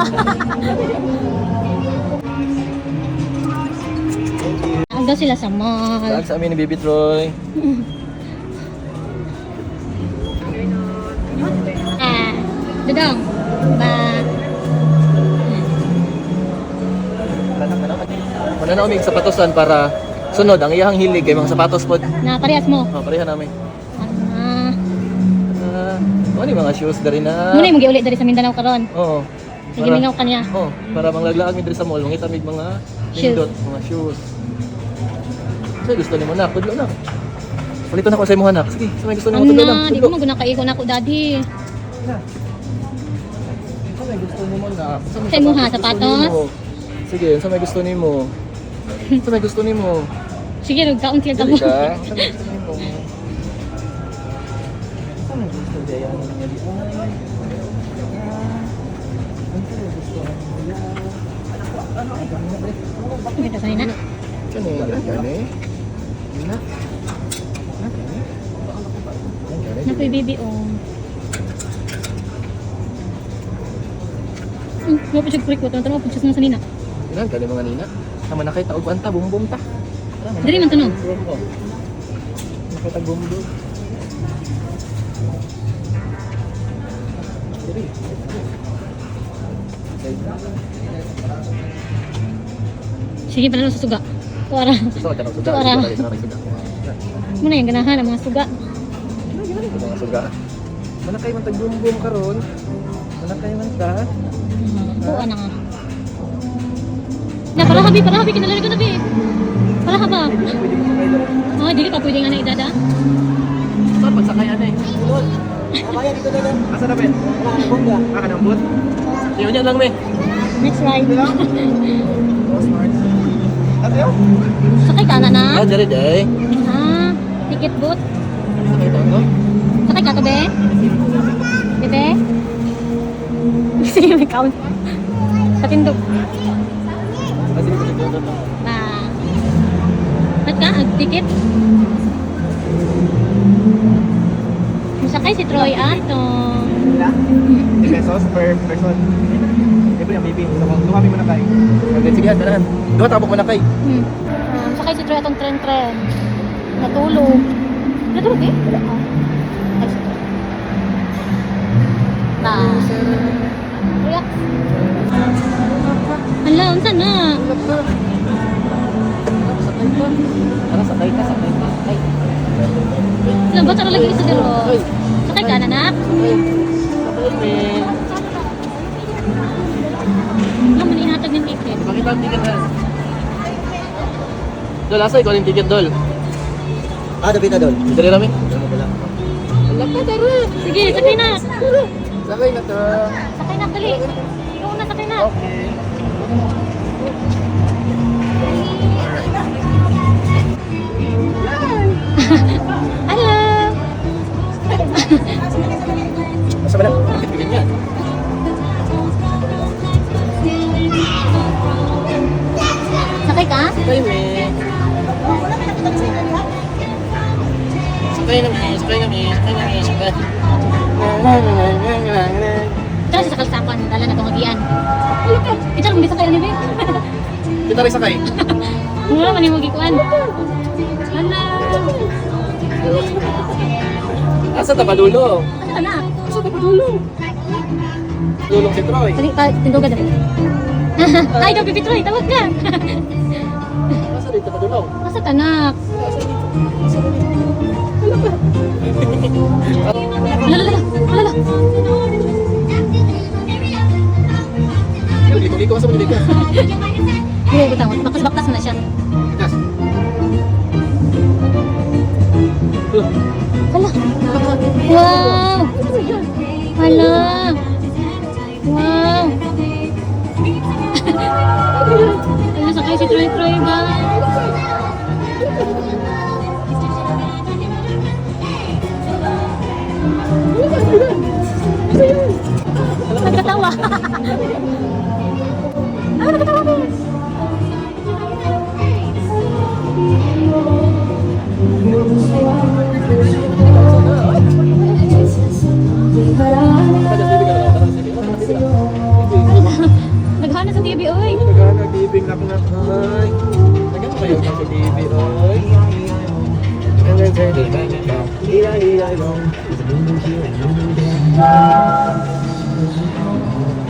Nagkatawa. Hanggang sila sa mall. Tag sa amin ni Baby Troy. Ah, Dudong. Ba. Wala na kami sapatosan para sunod ang iyang hilig kay mga sapatos pod. Na parehas mo. Oh, pareha namin. Ah, Ah, ano yung mga shoes dari na? muna yung uli diri sa Mindanao karon. Oo. Sige, mingaw ka niya. Oh, para manglaglaag mi diri sa mall, mangita mig mga Shoes. nindot, mga shoes. So gusto nimo na, kudlo na. Palito na ko sa imong anak. Sige, sa may gusto nimo tudlo lang. Ano na, di ko man kaigo na ako, daddy. Sa may gusto nimo na. Sa may Sa imuha, gusto sapatos? nimo. Sige, sa may gusto nimo. Sa may gusto nimo. Sige, nagkaon siya Dili kamo. ka. Sa may gusto nimo. Sa may gusto di ay ano niya di. Ay. Ah, ano may gusto niya? Ano ay ganun na pre. Kita sa na. Kani, kani. Na. Na kani. Kani. Nakoy baby oh. Mo pa siya kurik ko, tanong po siya sa nina. Ilan kani mga nina? Tama na kay taog anta bumbum ta. Diri man tanong. Nakita bumbum. Diri. Sige, panalo sa suga. Tuara. Susunod ka ng suga. Tuara. Suga, suga, suga. Muna yung ganahan ang mga suga. Mga suga. Manakay man tag bumbum karon. Manakay man ta. Tuwa na nga. Na, para habi, para habi, kinalari ko na bi. Para haba. Pwede mo sakay dara. Oh, dili pa pwede nga na idada. Saan pagsakay ana eh? Asa na ben? Ah, kanang boot? Yun yan lang me. Next ride. Ano Sakay ka na na. Ah, dere day. Ah, ticket booth. Sakay ta no? Sakay ka to, be? Bebe? Sige, may count. Patindog. Ah, sige, sige, sige. Ba. Ba't ka? Ang ticket? Masakay si Troy ato. 50 pesos per person. Libre ang baby. So kung kami muna kayo. Okay, sige, tanahan. Duha tabok manakay. Sakay si Troy atong tren-tren. Natulog. Natulog eh? Wala. Oh. Ay, si Troy. Ba. Relax. Hala, unsa na? Sakay ka. Tara, sakay ka, sakay ka. Sakay. Hala, bata na lagi isa dito. Sakay ka na, nak? Sakay. Sakay, me. Ano man ihatag ng ticket? Bakit ang ticket ha? Dol, asa ikaw yung ticket, Dol? Ah, dapat na doon. Dali rami. Wala ka, tara. Sige, sakay na. Sakay na to. Sakay na, dali. Ikaw na, sakay na. Okay. Hello. Asa ba na? Bakit bilhin yan? Sakay ka? Sakay, me. Sakay na, me. Sakay na, me. Sakay na, me. Sakay. Tara sa kalsapan, dala na itong agian. Ito lang, bisa kayo ni Beb. Kita rin sakay. Wala man yung magikuan. Hala. Asa ta padulong? Asa ka na? Asa ta padulong? Dulong si Troy. Dali, pa, tindugan dali. Ay, daw, Bibi Troy, tawag ka. Asa dito padulong? Asa ka na? Asa dito? Asa dito? Hala, hala, hala, hala. Liko-liko asa mo dito? Hindi, butang, baktas-baktas na siya. Gas. Hala. Wow. Hala. Wow. Hala, sakay si Troy Troy ba? Nagkatawa. Ah, nagkatawa ba? Naghana sa TV, oy. Nagana TV na ako na. Ay. Nagana kayo sa TV, oy.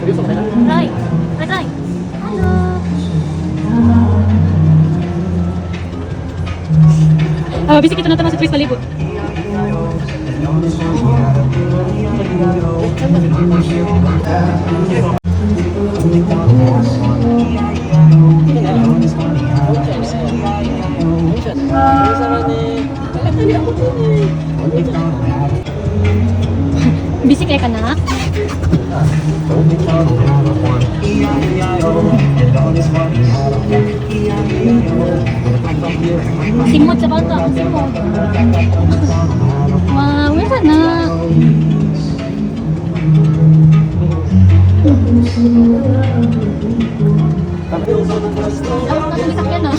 Seryoso ka na? Try. Try, try. Hello. Ah, busy kita na taman sa Tris palibot. Busy kaya ka na? Simot sa bata, ang simot. Wow, wala na. Ako na sakyan na.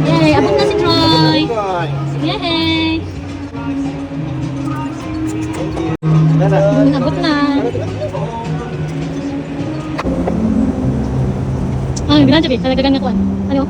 Yay, abot na si Troy. Yay! Abot na. Ay, bilang siya, nagdagan nga kuan. Ano?